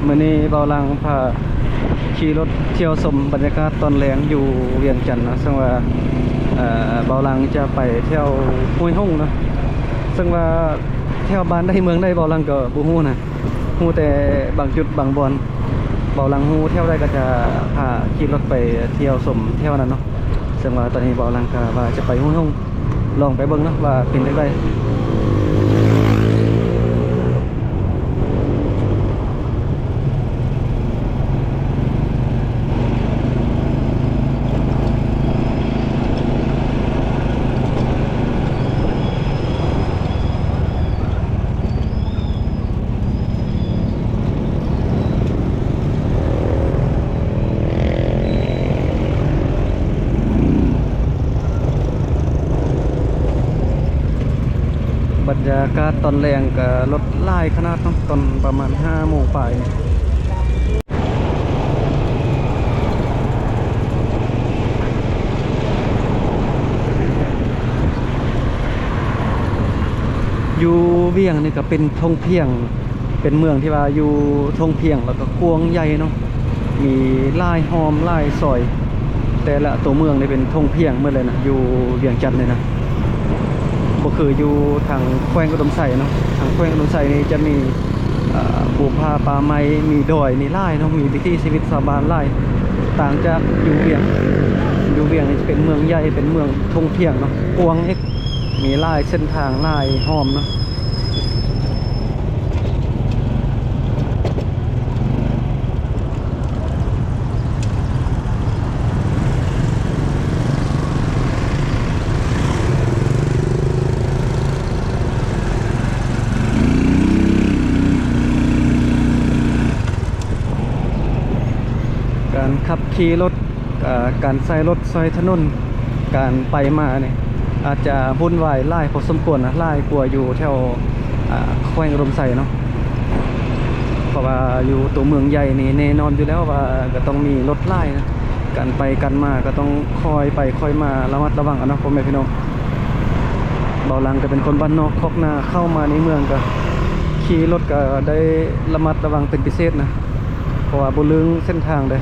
ມື້ນີ້ບ່າວຫຼັງພາຂີ່ລົດທ່ຽວຊົມບັນຍາກາດຕອນແລງຢູ່ວຽງຈັນເນາະ, ເຊິ່ງວ່າ ເອີ ບ່າວຫຼັງຈະໄປທ່ຽວຫ້ວຍຫົງເນາະ, ເຊິ່ງວ່າແຖວບ້ານໃດເມືອງໃດບ່າວຫຼັງກໍບໍ່ຮູ້ນະ, ຮູ້ແຕ່ບາງຈຸດບາງບ່ອນ. ບ່າວຫຼັງຮູ້ແຖວໃດກໍຈະພາຂີ່ລົດໄປທ່ຽວຊົມແຖວນັ້ນເນາະ. ເຊິ່ງວ່າຕອນນີ້ບ່າວຫຼັງກໍວ່າຈະໄປຫ້ວຍຫົງ ລອງໄປເບິ່ງເນາະວ່າເປັນຈັ່ງໃດ. ບັນຍາກາດຕອນແລງກໍລົດຫຼາຍຂະໜາດເນາະ, ຕອນປະມານຫ້າໂມງປາຍນີ້. ຢູ່ວຽງນີ້ກໍເປັນທົ່ງພຽງ, ເປັນເມືອງທີ່ວ່າຢູ່ທົ່ງພຽງ ແລ້ວກໍກວ້າງໃຫຍ່ເນາະ, ມີຫຼາຍຮ່ອມຫຼາຍຊອຍ, ແຕ່ລະຕົວເມືອງນີ້ເປັນທົ່ງພຽງໝົດເລີຍນະ ຢູ່ວຽງຈັນນີ້ນະ. ບໍ່ຄືຢູ່ທາງແຂວງອຸດົມໄຊເນາະ, ທາງແຂວງອຸດົມໄຊນີ້ຈະມີ ເອີ ພູຜາປ່າໄມ້ ມີດອຍນີ້ຫຼາຍເນາະ, ມີວິຖີຊີວິດຊາວບ້ານຫຼາຍ, ຕ່າງຈາກຢູ່ວຽງ. ຢູ່ວຽງນີ້ຈະເປັນເມືອງໃຫຍ່ ເປັນເມືອງທົ່ງພຽງເນາະ, ກວ້າງອີກ ມີຫຼາຍເສັ້ນທາງ ຫຼາຍຮ່ອມເນາະ. ການຂັບຂີ່ລົດ ເອີ ການໃຊ້ລົດໃຊ້ຖະໜົນ ການໄປມານີ້ ອາດຈະວຸ່ນວາຍຫຼາຍພໍສົມຄວນນະ, ຫຼາຍກວ່າຢູ່ແຖວ ອາ ແຂວງອຸດົມໄຊເນາະ. ເພາະວ່າຢູ່ຕົວເມືອງໃຫຍ່ນີ້ແນ່ນອນຢູ່ແລ້ວວ່າກໍຕ້ອງມີລົດຫຼາຍນະ, ການໄປການມາກໍຕ້ອງຄ່ອຍໄປຄ່ອຍມາ ລະມັດລະວັງເອົາເນາະ ພໍ່ແມ່ພີ່ນ້ອງ. ບ່າວຫຼັງກໍເປັນຄົນບ້ານນອກຄອກນາ, ເຂົ້າມາໃນເມືອງກໍຂີ່ລົດກໍໄດ້ລະມັດລະວັງເປັນພິເສດນະ. ເພາະວ່າບໍ່ເລື່ອງເສັ້ນທາງເດ້.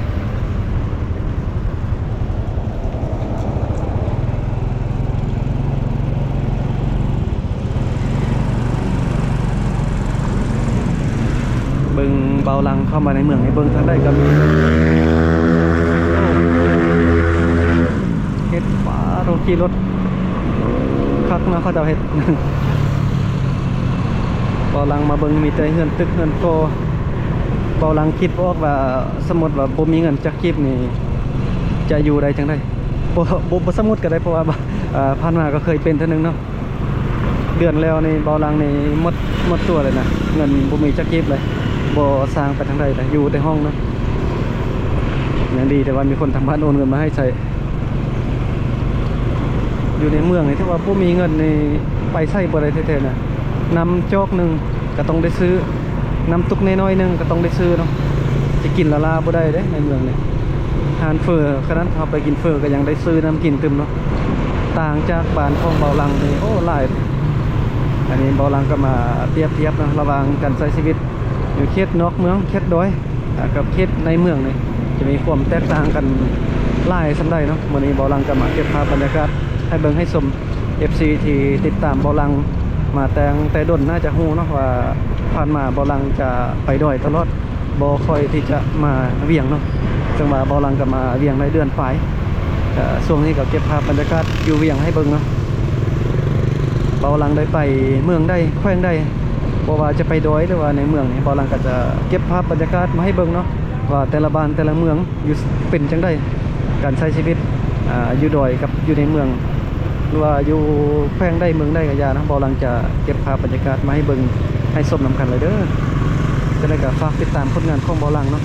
ເບິ່ງບ່າວຫຼັງເຂົ້າມາໃນເມືອງນີ້ ເບິ່ງທາງໃດກໍມີເຮັດ ປາໂທ້ ຂີ່ລົດ ຄັກເນາະ ເຂົາເຈົ້າເຮັດ. ບ່າວຫຼັງມາເບິ່ງມີແຕ່ເຮືອນຕຶກເຮືອນກໍ່. ບ່າວຫຼັງຄິດບໍ່ອອກວ່າ ສົມມຸດວ່າບໍ່ມີເງິນຈັກກີບນີ້ ຈະຢູ່ໄດ້ຈັ່ງໃດ? ບໍ່ ບໍ່ ບໍ່ສົມມຸດກໍໄດ້ ເພາະວ່າ ເອີ ຜ່ານມາກໍເຄີຍເປັນເທື່ອໜຶ່ງເນາະ. ເດືອນແລ້ວນີ້ບ່າວຫຼັງນີ້ໝົດ ໝົດຕົວເລີຍນະ, ເງິນບໍ່ມີຈັກກີບເລີຍ, ບໍ່ສ້າງໄປທາງໃດເລີຍ, ຢູ່ແຕ່ຫ້ອງເນາະ. ຍັງດີແຕ່ວ່າມີຄົນທາງບ້ານໂອນເງິນມາໃຫ້ໃຊ້. ຢູ່ໃນເມືອງນີ້ ຖ້າວ່າບໍ່ມີເງິນນີ້ ໄປໃສບໍ່ໄດ້ແທ້ໆນະ. ນ້ຳຈອກໜຶ່ງກໍຕ້ອງໄດ້ຊື້, ນ້ຳຕຸກນ້ອຍໆໜຶ່ງກໍຕ້ອງໄດ້ຊື້ເນາະ, ຈະກິນລ້າໆບໍ່ໄດ້ເດ້ໃນເມືອງນີ້. ຮ້ານເຝີ ຂະໜາດເຮົາໄປກິນເຝີກໍຍັງໄດ້ຊື້ນ້ຳກິນຕື່ມເນາະ, ຕ່າງຈາກບ້ານຂອງບ່າວຫຼັງນີ້ ໂອ້ ຫຼາຍ. ອັນນີ້ບ່າວຫຼັງກໍມາປຽບທຽບເນາະ ລະຫວ່າງການໃຊ້ຊີວິດຢູ່ເຂດນອກເມືອງ ເຂດດອຍ ອ່າ ກັບເຂດໃນເມືອງນີ້ ຈະມີຄວາມແຕກຕ່າງກັນຫຼາຍສ່ຳໃດເນາະ. ມື້ນີ້ບ່າວຫຼັງກໍມາເກັບພາບບັນຍາກາດໃຫ້ເບິ່ງໃຫ້ຊົມ. ເອັຟຊີ ທີ່ຕິດຕາມບ່າວຫຼັງມາຕັ້ງແຕ່ດົນໜ້າຈະຮູ້ເນາະວ່າ ຜ່ານມາບ່າວຫຼັງຈະໄປດອຍຕະຫຼອດ, ບໍ່ຄ່ອຍທີ່ຈະມາວຽງເນາະ. ເຊິ່ງວ່າບ່າວຫຼັງກໍມາວຽງໄດ້ເດືອນປາຍ, ກໍຊ່ວງນີ້ກໍເກັບພາບບັນຍາກາດຢູ່ວຽງໃຫ້ເບິ່ງເນາະ. ບ່າວຫຼັງໄດ້ໄປເມືອງໃດ ແຂວງໃດ ບໍ່ວ່າຈະໄປດອຍ ຫຼືວ່າໃນເມືອງນີ້ ບ່າວຫຼັງກໍຈະເກັບພາບບັນຍາກາດມາໃຫ້ເບິ່ງເນາະ ວ່າແຕ່ລະບ້ານແຕ່ລະເມືອງຢູ່ເປັນຈັ່ງໃດ ການໃຊ້ຊີວິດ ອ່າ ຢູ່ດອຍກັບຢູ່ໃນເມືອງ ຫຼືວ່າຢູ່ແຂວງໃດເມືອງໃດກໍຢ່ານະ, ບ່າວຫຼັງຈະເກັບພາບບັນຍາກາດມາໃຫ້ເບິ່ງໃຫ້ຊົມນຳກັນເລີຍເດີ. ຈັ່ງໃດກໍຝາກຕິດຕາມຜົນງານຂອງບ່າວຫຼັງເນາະ.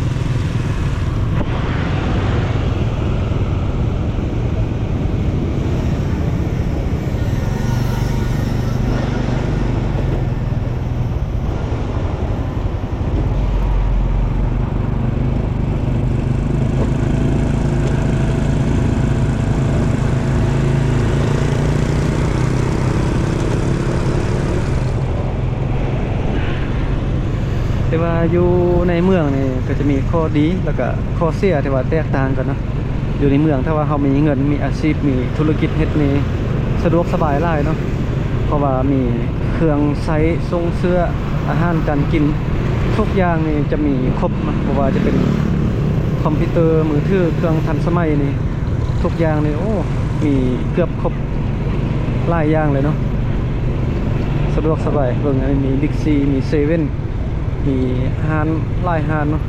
ແຕ່ວ່າ ຢູ່ໃນເມືອງນີ້ກໍຈະມີຂໍ້ດີ ແລ້ວກໍຂໍ້ເສຍທີ່ວ່າແຕກຕ່າງກັນເນາະ. ຢູ່ໃນເມືອງ ຖ້າວ່າເຮົາມີເງິນ ມີອາຊີບ ມີທຸລະກິດເຮັດນີ້ ສະດວກສະບາຍຫຼາຍເນາະ ເພາະວ່າມີເຄື່ອງໃຊ້ ໂສ້ງເສື້ອ ອາຫານການກິນ ທຸກຢ່າງນີ້ຈະມີຄົບເນາະ. ບໍ່ວ່າຈະເປັນຄອມພິວເຕີ ມືຖື ເຄື່ອງທັນສະໄໝນີ້ ທຸກຢ່າງນີ້ ໂອ້ ມີເກືອບຄົບຫຼາຍຢ່າງເລີຍເນາະ ສະດວກສະບາຍ. ເບິ່ງ ອັນນີ້ມີບິກຊີ ມີເຊເວັ່ນ ມີຮ້ານຫຼາຍຮ້ານເນາະ.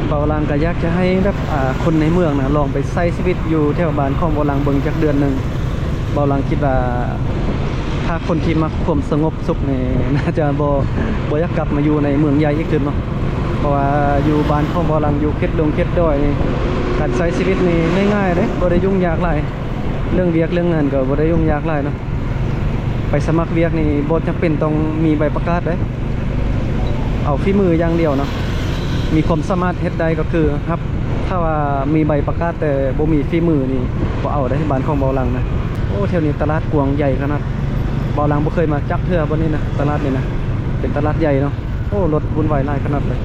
ເບົາຫຼັງກໍຢາກຈະໃຫ້ແບບ ອ່າ ຄົນໃນເມືອງນະ ລອງໄປໃຊ້ຊີວິດຢູ່ແຖວບ້ານຂອງເບົາຫຼັງເບິ່ງຈັກເດືອນໜຶ່ງ. ເບົາຫຼັງຄິດວ່າ ຖ້າຄົນທີ່ມັກຄວາມສະຫງົບສຸກນີ້ ໜ້າຈະບໍ່ ບໍ່ຢາກກັບມາຢູ່ໃນເມືອງໃຫຍ່ອີກເທື່ອເນາະ. ເພາະວ່າຢູ່ບ້ານຂອງເບົາຫຼັງ ຢູ່ເຂດດົງເຂດດອຍນີ້ ການໃຊ້ຊີວິດນີ້ງ່າຍໆເດ້ ບໍ່ໄດ້ຫຍຸ້ງຍາກຫຼາຍ. ເລື່ອງວຽກເລື່ອງງານກໍບໍ່ໄດ້ຫຍຸ້ງຍາກຫຼາຍເນາະ. ໄປສະໝັກວຽກນີ້ບໍ່ຈຳເປັນຕ້ອງມີໃບປະກາດເດ້ ເອົາຝີມືຢ່າງດຽວເນາະ. ມີຄວາມສາມາດເຮັດໄດ້ກໍຄືຮັບ ຖ້າວ່າມີໃບປະກາດແຕ່ບໍ່ມີຝີມືນີ້ບໍ່ເອົາເດ້ ບ້ານຂອງເບົາຫຼັງນະ. ໂອ້ ແຖວນີ້ຕະຫຼາດກວ້າງໃຫຍ່ຂະໜາດ. ເບົາຫຼັງບໍ່ເຄີຍມາຈັກເທື່ອບ່ອນນີ້ນະ ຕະຫຼາດນີ້ນະ ເປັນຕະຫຼາດໃຫຍ່ເນາະ. ໂອ້ ລົດວຸ່ນວາຍຫຼາຍຂະໜາດເລີຍ.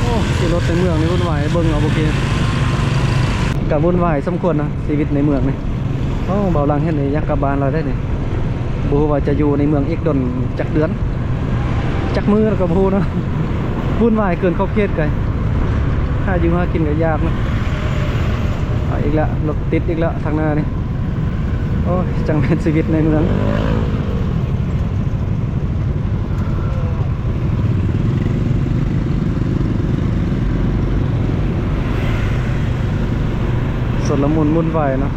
ໂອ້ ຂີ່ລົດໃນເມືອງນີ້ວຸ່ນວາຍ ເບິ່ງເອົາ ບໍ່ເກ ກະວຸ່ນວາຍສົມຄວນເນາະ ຊີວິດໃນເມືອງນີ້. ໂອ້ ເບົາຫຼັງເຫັນນີ້ຢາກກັບບ້ານແລ້ວເດ້ນີ້. ບໍ່ຮູ້ວ່າຈະຢູ່ໃນເມືອງອີກດົນຈັກເດືອນ ຈັກມື້ແລ້ວກໍບໍ່ຮູ້ເນາະ. ວຸ່ນວາຍເກີນຂອບເຂດໄກ ຫາຢູ່ຫາກິນກໍຍາກເນາະ. ເອົາອີກແລ້ວ ລົດຕິດອີກແລ້ວທາງໜ້ານີ້. ໂອ້ຍ ຈັ່ງແມ່ນຊີວິດໃນເມືອງ ຊົນລະມຸນວຸ່ນວາຍເນາະ.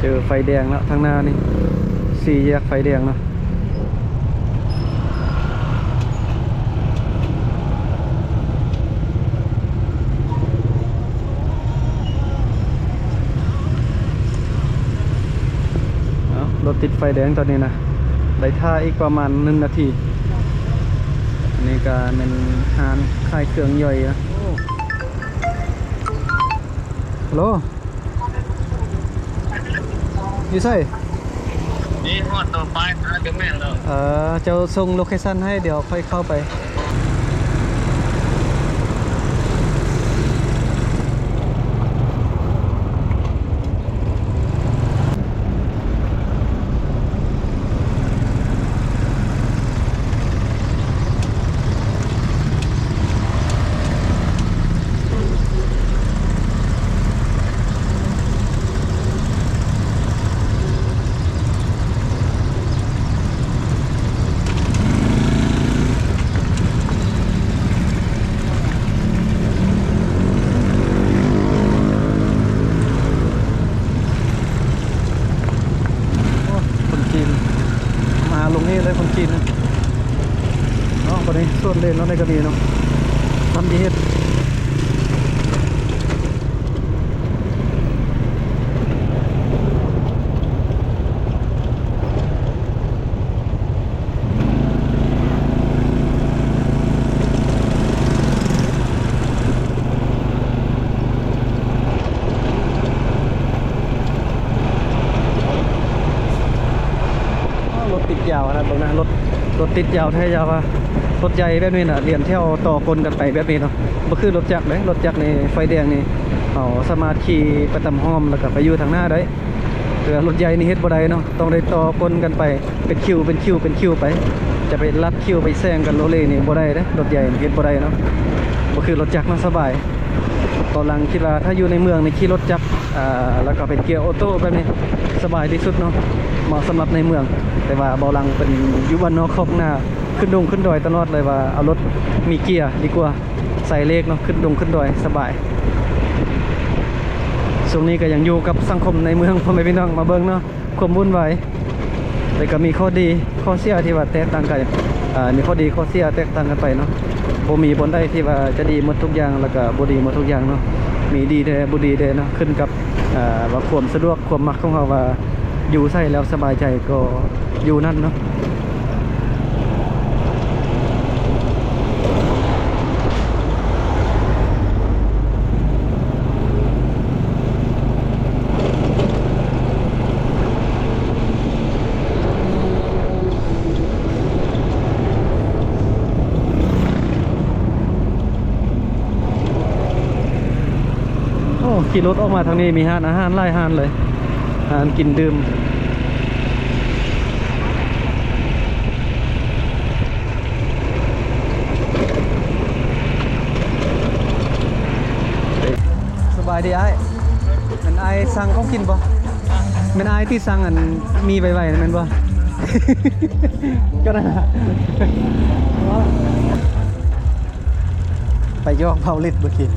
ເຈີໄຟແດງແລ້ວທາງໜ້ານີ້ ສີ່ແຍກໄຟແດງເນາະ. ເອົາ ລົດຕິດໄຟແດງຕອນນີ້ນະ ໄດ້ຖ້າອີກປະມານໜຶ່ງນາທີ. ອັນນີ້ກະແມ່ນຮ້ານຂາຍເຄື່ອງຍ່ອຍນະ. ໂອ້ ໂລ ຢູ່ໃສ? ນີ້ຮອດໂຕປາຍທາງກໍແມ່ນແລ້ວ. ເອີ ເຈົ້າສົ່ງໂລເຄຊັນໃຫ້ ດຽວຂ້ອຍເຂົ້າໄປ. ໂອ້ ຄົນຈີນ ມາລົງນີ້ເລີຍ ຄົນຈີນນະເນາະ. ບັດນີ້ສວນເລນເນາະ ໃນກະນີ້ເນາະ ທຳທີ່ເຮັດ. ອ້າວ ລົດຕິດຍາວຂະໜາດ ເບິ່ງນະ ລົດ ລົດຕິດຍາວແທ້ຍາວວ່າ ລົດໃຫຍ່ແບບນີ້ນະ ລຽນແຖວຕໍ່ກົນກັນໄປແບບນີ້ເນາະ. ບໍ່ຄືລົດຈັກເດ້ ລົດຈັກນີ້ໄຟແດງນີ້ ເຮົາສາມາດຂີ່ໄປຕາມຮ່ອມ ແລ້ວກໍໄປຢູ່ທາງໜ້າໄດ້. ແຕ່ວ່າລົດໃຫຍ່ນີ້ເຮັດບໍ່ໄດ້ເນາະ ຕ້ອງໄດ້ຕໍ່ກົນກັນໄປ ເປັນຄິວ ເປັນຄິວ ເປັນຄິວໄປ. ຈະໄປລັດຄິວໄປແຊງກັນໂລເລນີ້ບໍ່ໄດ້ເດ້ ລົດໃຫຍ່ເຮັດບໍ່ໄດ້ເນາະ. ບໍ່ຄືລົດຈັກເນາະ ສະບາຍ. ເບົາະຫຼັງ ຄິດວ່າຖ້າຢູ່ໃນເມືອງນີ້ຂີ່ລົດຈັກ ອ່າ ແລ້ວກໍເປັນເກຍໂອໂຕ້ແບບນີ້ ສະບາຍທີ່ສຸດເນາະ ເໝາະສຳລັບໃນເມືອງ. ແຕ່ວ່າເບົາະຫຼັງເປັນຢູ່ບ້ານນອກຄອກນາ ຂຶ້ນດົງຂຶ້ນດອຍຕະຫຼອດເລີຍ ວ່າເອົາລົດມີເກຍດີກວ່າ ໃສ່ເລກເນາະ ຂຶ້ນດົງຂຶ້ນດອຍສະບາຍ. ຊ່ວງນີ້ກໍຍັງຢູ່ກັບສັງຄົມໃນເມືອງ ພໍ່ແມ່ພີ່ນ້ອງ ມາເບິ່ງເນາະ ຄວາມວຸ້ນວາຍ ແຕ່ກໍມີຂໍ້ດີຂໍ້ເສຍທີ່ວ່າແຕກຕ່າງກັນ ອ່າ ມີຂໍ້ດີຂໍ້ເສຍແຕກຕ່າງກັນໄປເນາະ. ບໍ່ມີບ່ອນໃດທີ່ວ່າຈະດີໝົດທຸກຢ່າງ ແລ້ວກໍບໍ່ດີໝົດທຸກຢ່າງເນາະ ມີດີແດ່ ບໍ່ດີແດ່ເນາະ ຂຶ້ນກັບ ອ່າ ວ່າຄວາມສະດວກ ຄວາມມັກຂອງເຮົາ ວ່າຢູ່ໃສແລ້ວສະບາຍໃຈກໍຢູ່ນັ້ນເນາະ. ໂອ້ ຂີ່ລົດອອກມາທາງນີ້ ມີຮ້ານອາຫານຫຼາຍຮ້ານເລີຍ ຮ້ານກິນດື່ມ. ສະບາຍດີອ້າຍ ແມ່ນອ້າຍສັ່ງຂອງກິນບໍ່? ແມ່ນອ້າຍທີ່ສັ່ງອັນໝີ່ໄວໆນັ້ນແມ່ນບໍ່? ກໍນັ້ນລະ ໄປຢອກເບົາລິດເມື່ອກີ້.